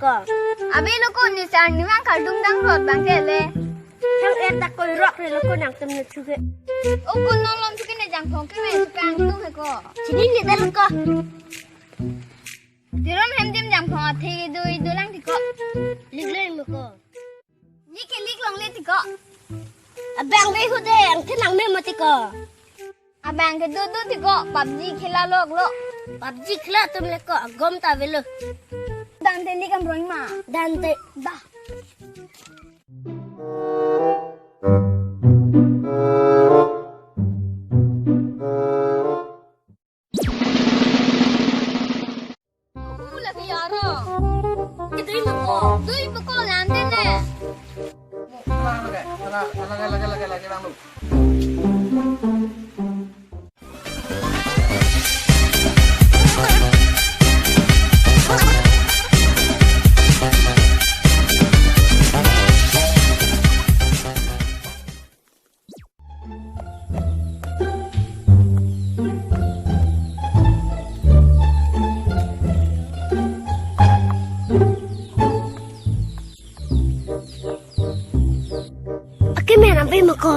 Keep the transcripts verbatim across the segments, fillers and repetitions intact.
ko. Ave lo ko, ne sar ne mang kardom dang rot bang ke le. Thang er ta koi rok re lo ko, nangtum ne chuke. O ko, non lom chuke, ne jangphong ke me chuke angtung he ko. Chini ne dal ko. Teron hem dim jangphong athe do do lang ti ko. Lik lo mo ko. Lik ke lik longle ti ko. Abang ve hu de, angthin nang me mo ti ko. Abang ke do do ti ko, PUBG khela lok lo. PUBG khela atum le ko, agom ta avelo. Dan te lik am roi ma. Dan te. Da. Hu lagi aro. Ke dui mo ko. Dui mo ko, lam te ne. Lage, lage, lage, lage, lage, bang lu. Ake men ampe mako.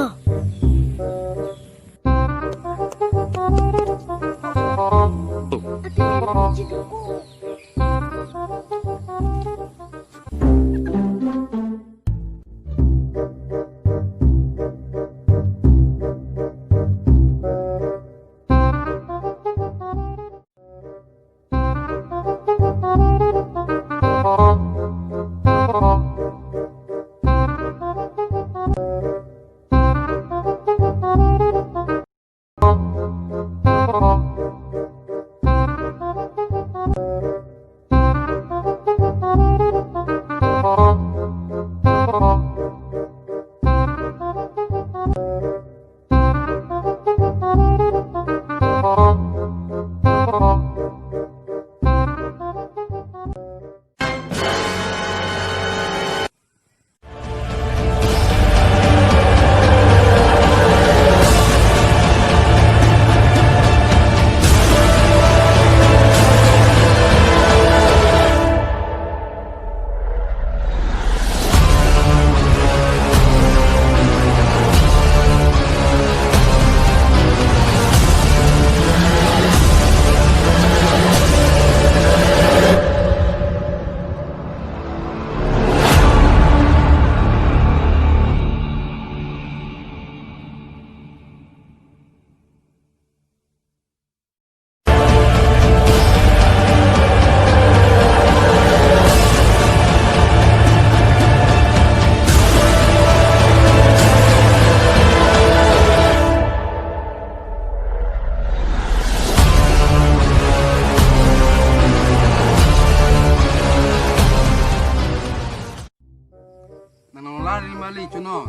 Nang nang lari mali chuno.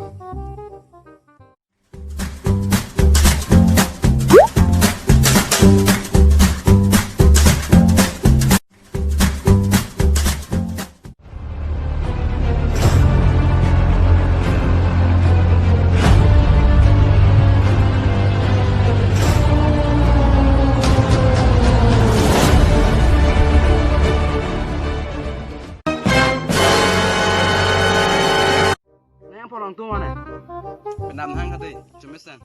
Nang polong tu mana? Penam hang kate, cemesen.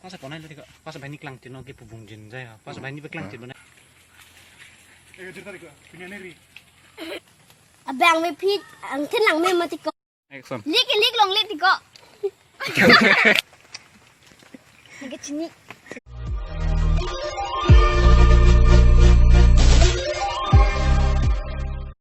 Pas apa nai tadi kak? Pas apa ini kelang tino ke pubung jin saya. Pas apa ini kelang tino. Abang me phi, angthin nang me mati ko. Action. Lik, lik longle ti ko. Lik chini.